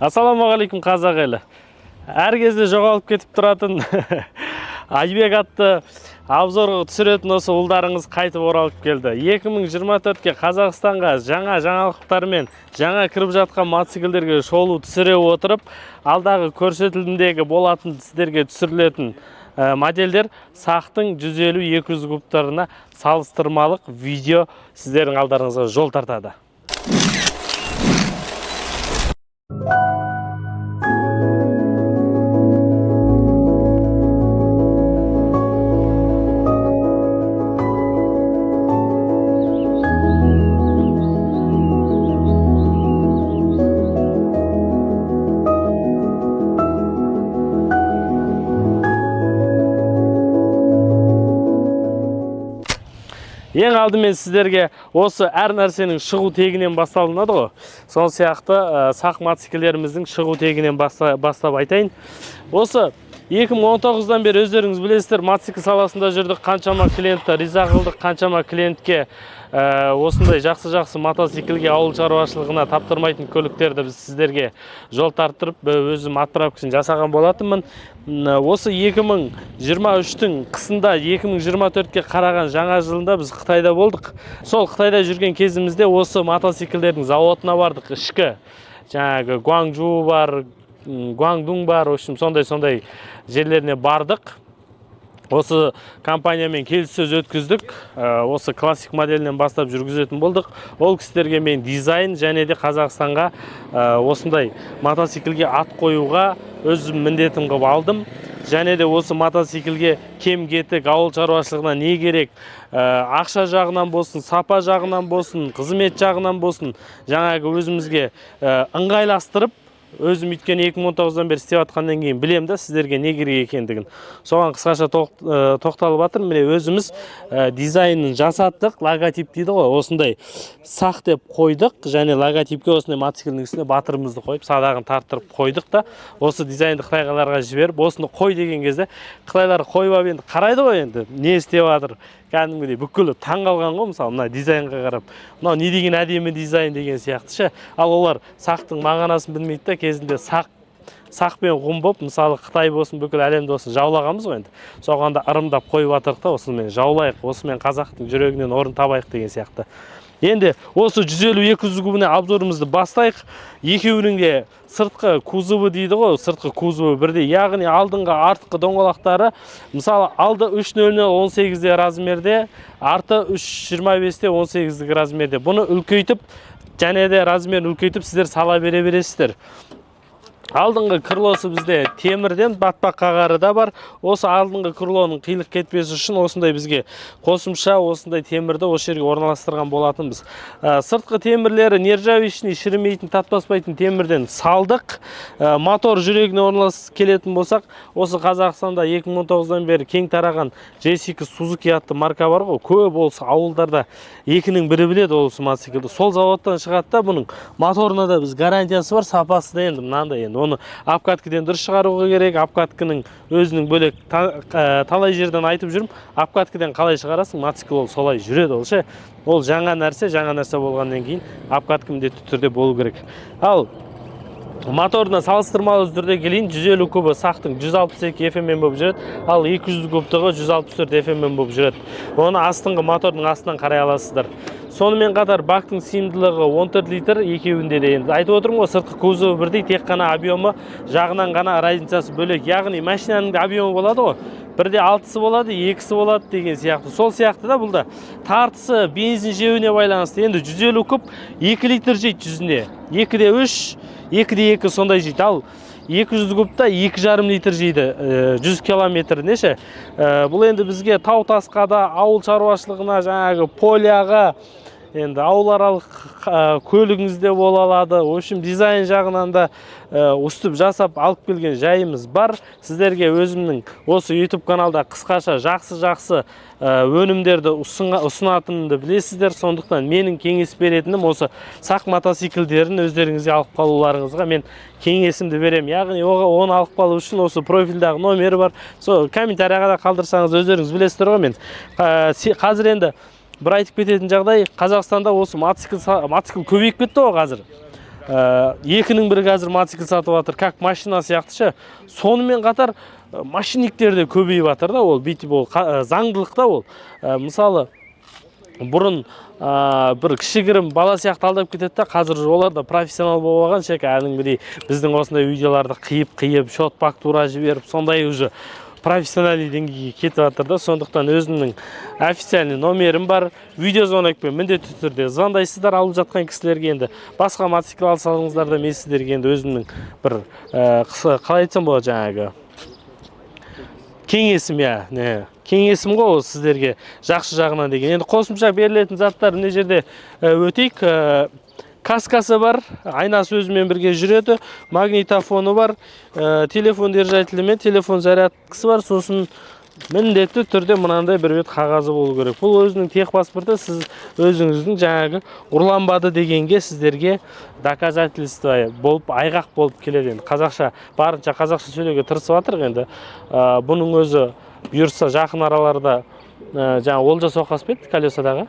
Ассалаумағалейкум, қазақ елі! Әр кезде жоғалып кетіп тұратын Айбек атты обзор түсіретін осы ұлдарыңыз қайтып оралып келді. 2024-ке Қазақстанға жаңа жаңалықтармен жаңа кіріп жатқан мотоциклдерге шолу түсіре отырып, алдағы көрсетілімдегі болатын сіздерге түсірілетін модельдер Сақтың 150-200 кубтарына салыстырмалық видео сіздердің алдарыңызға жол тартады. Ең алдымен сіздерге осы әр нәрсенің шығу тегінен басталынады ғой. Сол сияқты сақ мотоциклдеріміздің шығу тегінен бастап айтайын. Осы 2019-дан бері, өздеріңіз білесіздер, мотоцикл саласында жүрдік, қаншама клиентті риза қылдық, қаншама клиентке осындай жақсы-жақсы мотоциклге, ауыл шаруашылығына таптырмайтын көліктерді біз сіздерге жол тарттырып, өзім отправкасын жасаған болатынмын. Осы 2023-тің қысында, 2024-ке қараған жаңа жылында біз Қытайда болдық. Сол Қытайда жүрген кезімізде осы мотоциклдердің зауытына бардық. Ішкі жаңағы Гуанчжу бар, Гуандун бар, в общем, сондай-сондай жерлеріне бардық. Осы компаниямен келіссөз өткіздік. Осы классик моделінен бастап жүргізетін болдық. Ол кісілерге мен дизайн және де Қазақстанға осындай мотоциклге ат қоюға өзім міндетім қылып алдым. Және де осы мотоциклге кем кетік, ауыл шаруашылығына не керек, ақша жағынан болсын, сапа жағынан болсын, қызмет жағынан болсын, жаңағы өзімізге ыңғайластырып, өзім өйткені 2019-дан бері істеп жатқаннан кейін білемін да сіздерге не керек екендігін. Соған қысқаша тоқталып жатырмын. Міне, өзіміз дизайнын жасаттық, логотип дейді ғой, осындай Сақ деп қойдық және логотипке осындай мотоциклдің үстіне батырымызды қойып, садағын тарттырып қойдық та, осы дизайнды қытайларға жіберіп, осыны қой деген кезде қытайлар қойып алып, енді қарайды ғой, енді не істеп жатыр, кәдімгідей бүкілі таң қалған ғой. Мысалы, мына дизайнға қарап, мынау не деген әдемі дизайн деген сияқты ше. Ал олар сақтың мағынасын білмейді да. Кезінде сақ пен ғұн болып, мысалы, Қытай болсын, бүкіл әлемді болсын жаулағанбыз ғой. Енді соған да ырымдап қойып жатырық та, осымен жаулайық, осымен қазақтың жүрегінен орын табайық деген сияқты. Енді осы 150-200 кубіне обзорымызды бастайық. Екеуінің де сыртқы кузовы дейді ғой, сыртқы кузовы бірдей, яғни алдыңғы, артқы доңғалақтары, мысалы, алды 3.00 18-де размерде, арты 3.25-те 18-дік размерде. Бұны үлкейтіп және де размерін үлкейтіп сіздер сала бере бересіздер. Алдыңғы крылосы бізде темірден, батпақ қағары да бар. Осы алдыңғы крылоның қилық кетпесі үшін осындай бізге қосымша осындай темірді осы жерге орналастырған болатынбыз. Сыртқы темірлері нержавеющий, шірімейтін, тат баспайтын темірден салдық. Мотор жүрегіне орналас келетін болсақ, осы Қазақстанда 2019-дан бері кең тараған JSX Suzuki атты марка бар ғой, көп осы ауылдарда екінің бірі біледі осы мотоциклді. Сол заводтан шығады да, бұның моторына да біз гарантиясы бар, сапасы да енді мынандай. Енді оны обкаткіден дұрыс шығаруға керек. Обкаткінің өзінің бөлек талай жерден айтып жүрмін, обкаткіден қалай шығарасың мотоцикл, ол солай жүреді ол ше. Ол жаңа нәрсе, жаңа нәрсе болғаннан кейін обкатка міндетті түрде болу керек. Ал моторына салыстырмалы түрде келейін. 150 кубы Сақтың 162 FM болып жүреді, ал 200 кубтығы 164 FM болып жүреді. Оны астыңғы мотордың астынан қарай аласыздар. Сонымен қатар бактың сыйымдылығы 14 литр екеуінде де. Енді айтып отырмын ғой, сыртқы кузовы бірдей, тек қана объемы жағынан ғана разницасы бөлек. Яғни машинаның да объемы болады ғой, бірде алтысы болады, екісі болады деген сияқты. Сол сияқты да бұл да тартысы, бензин жеуіне байланысты. Енді 150 куб 2 литр жейді жүзіне, 2-де 3, 2-де 2 сондай жейді. Ал 200 кубта 2,5 литр жейді 100 километріне ше. Бұл енді бізге тау тасқа да, ауыл шаруашылығына, жаңағы поляға, енді ауыл аралық көлігіңізде бола алады. В общем, дизайн жағынан да өстіп жасап алып келген жайымыз бар. Сіздерге өзімнің осы YouTube каналда қысқаша жақсы-жақсы өнімдерді ұсынатынымды білесіздер. Сондықтан менің кеңес беретінім, осы Сақ мотоциклдерін өздеріңізге алып қалуларыңызға мен кеңесімді беремін. Яғни оны алып қалу үшін осы профильдағы номері бар, сол комментарияға да қалдырсаңыз, өздеріңіз білесіздер ғой. Мен қазір енді бір айтып кететін жағдай, Қазақстанда осы мотоцикл көбейіп кетті ғой қазір. Екінің бірі қазір мотоцикл сатып жатыр, как машина сияқты ше. Сонымен қатар мошенниктер де көбейіп жатыр да. Ол бүйтіп, ол заңдылық та ол. Мысалы, бұрын бір кішігірім бала сияқты алдап кетеді да, қазір олар да профессионал болып алған ше. Кәдімгідей біздің осындай видеоларды қиып қиып, счет фактура жіберіп, сондай уже профессиональный деңгейге кетіп жатыр да. Сондықтан өзімнің официальный номерім бар, видеозвонокпен міндетті түрде звондайсыздар алып жатқан кісілерге. Енді басқа мотоцикл алсаңыздар да, мен сіздерге енді өзімнің бір қалай айтсам болады, жаңағы кеңесім, иә, не кеңесім ғой ол сіздерге жақсы жағынан деген. Енді қосымша берілетін заттар мына жерде, өтейік. Каскасы бар, айнасы өзімен бірге жүреді, магнитофоны бар, телефон держателі мен телефон зарядкасы бар. Сосын міндетті түрде мынандай бір бет қағазы болу керек. Бұл өзінің техпаспорты. Сіз өзіңіздің жаңағы ұрланбады дегенге сіздерге доказательство болып, айғақ болып келеді. Енді қазақша, барынша қазақша сөйлеуге тырысып жатырық. Енді бұның өзі бұйырса, жақын араларда жаңа Олжас Оқас па еді, колесадағы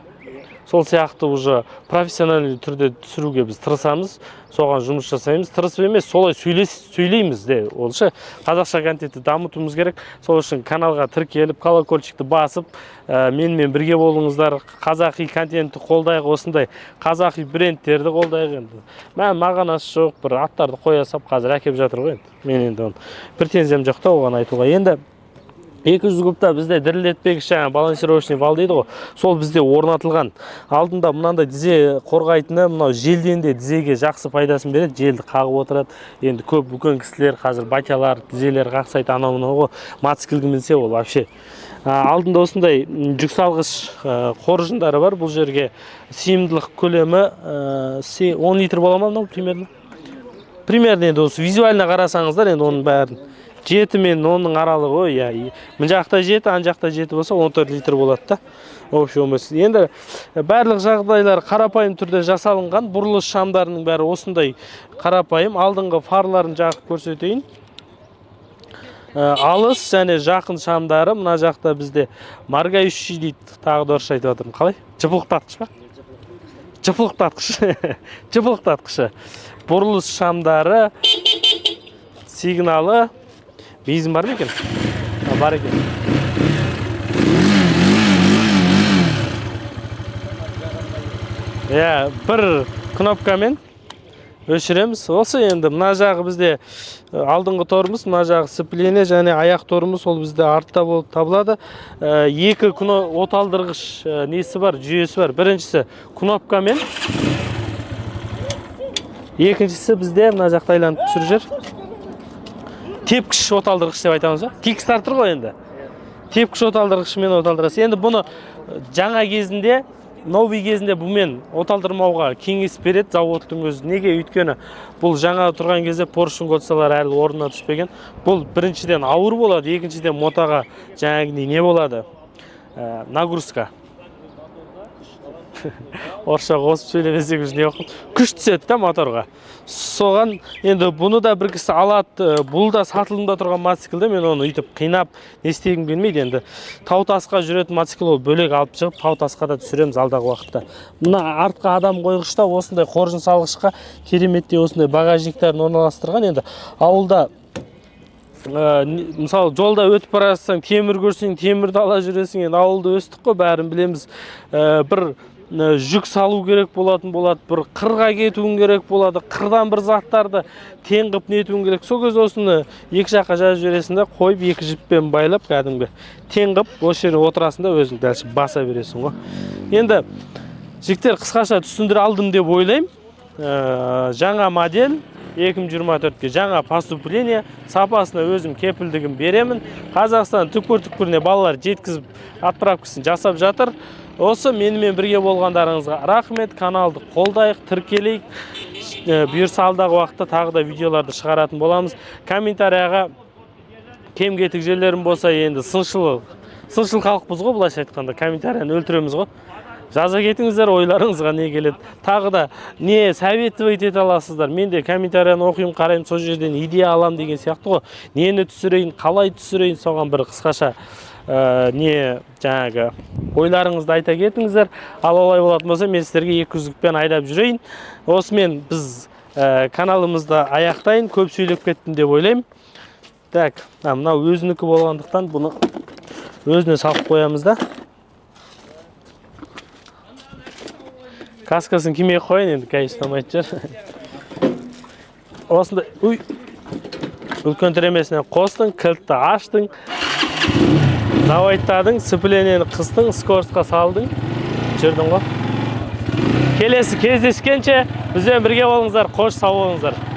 сол сияқты уже профессиональный түрде түсіруге біз тырысамыз, соған жұмыс жасаймыз. Тырысып емес, солай сөйлейміз де. Ол ше, қазақша контентті дамытуымыз керек. Сол үшін каналға тіркеліп, колокольчикті басып, менімен бірге болыңыздар. Қазақи контентті қолдайық, осындай қазақи брендтерді қолдайық. Енді мағынасы жоқ бір аттарды қоя салып, қазір әкеліп жатыр ғой. Енді мен енді оны претензиям жоқ та оған айтуға. Енді 200 кубта бізде дірілдетпегіш, жаңағы балансировочный вал дейді ғой, сол бізде орнатылған. Алдында мынандай тізе қорғайтыны, мынау желден де тізеге жақсы пайдасын береді, желді қағып отырады. Енді көп үлкен кісілер қазір, батялар, тізелері қақсайды, анау мынау ғой. Мотоциклге мінсе, ол вообще. Алдында осындай жүк салғыш қоржындары бар. Бұл жерге сыйымдылық көлемі 10 литр бола ма мынау примерно? Енді осы визуально қарасаңыздар, енді оның бәрін 7 мен 10-ның аралығы ғой, иә. Мына жақта 7, ана жақта 7 болса, 14 литр болады да общий емес. Енді барлық жағдайлар қарапайым түрде жасалынған. Бұрылыс шамдарының бәрі осындай қарапайым. Алдыңғы фарларын жағып көрсетейін. Алыс және жақын шамдары. Мына жақта бізде моргающий дейді, тағы да орысша айтып жатырмын. Қалай, жыпылықтатқыш па? Жыпылықтатқыш, жыпылықтатқышы, бұрылыс шамдары, сигналы. Бензин бар ма екен? А, бар екен. Иә, бір кнопкамен өшіреміз. Осы енді мына жағы бізде алдыңғы тормоз, мына жағы сцепление және аяқ тормоз, ол бізде артта болып табылады. Екі оталдырғыш несі бар, жүйесі бар. Біріншісі кнопкамен, екіншісі бізде мына жақта айланып түсіріп жер, тепкіш оталдырғыш деп айтамыз ба, кикстартер ғой. Енді тепкіш оталдырғышымен оталдырасыз. Енді бұны жаңа кезінде, новый кезінде бұмен оталдырмауға кеңес береді заводтың өзі. Неге? Өйткені бұл жаңа тұрған кезде поршень кольцалар әлі орнына түспеген. Бұл біріншіден ауыр болады, екіншіден мотаға жаңағындай не болады, нагрузка, орысша қосып сөйлемесек уже не болып қалды, күш түседі да моторға соған. Енді бұны да бір кісі алады, бұл да сатылымда тұрған мотоцикл да. Мен оны өйтіп қинап не істегім келмейді. Енді тау тасқа жүретін мотоцикл, ол бөлек алып шығып, тау тасқа да түсіреміз алдағы уақытта. Мына артқа адам қойғышта осындай қоржын салғышқа кереметтей осындай багажниктарын орналастырған. Енді ауылда мысалы, жолда өтіп бара жатсаң, темір көрсең, темірді ала жүресің. Енді ауылда өстік қой, бәрін білеміз. Бір жүк салу керек болатын болады, бір қырға кетуің керек болады, қырдан бір заттарды тең қылып нетуің керек. Сол кезде осыны екі жаққа жазып жібересің да, қойып, екі жіппен байлап, кәдімгі тең қылып осы жерге отырасың да, өзің дальше баса бересің ғой. Енді, жігіттер, қысқаша түсіндіре алдым деп ойлаймын. Жаңа модель, 2024-ке жаңа поступление, сапасына өзім кепілдігін беремін. Қазақстан түкпір түкпіріне балалар жеткізіп, отправкасын жасап жатыр. Осы менімен бірге болғандарыңызға рахмет. Каналды қолдайық, тіркелейік. Бұйырса, алдағы уақытта тағы да видеоларды шығаратын боламыз. Комментарияға кем кетік жерлерім болса, енді сыншыл халықпыз ғой, былайша айтқанда, комментарияны өлтіреміз ғой. Жаза кетіңіздер ойларыңызға не келеді, тағы да не советовать ете аласыздар. Мен де комментарияны оқимын, қараймын, сол жерден идея аламын деген сияқты ғой. Нені түсірейін, қалай түсірейін, соған бір қысқаша не жаңағы ойларыңызды айта кетіңіздер. Ал олай болатын болса, мен сіздерге 200-пен айдап жүрейін. Осымен біз Каналымызды аяқтайын, көп сөйлеп кеттім деп ойлаймын. Так, мынау өзінікі болғандықтан, бұны өзіне салып қоямыз да. Каскасын кимей ақ қояйын енді, кәй ұстамайтын шығар. Осындай, уй, үлкен тіремесіне қостың, кілтті аштың, заводтадың, сцеплениені қыстың, скоростьқа салдың, жүрдің ғой. Келесі кездескенше бізбен бірге болыңыздар, қош, сау болыңыздар.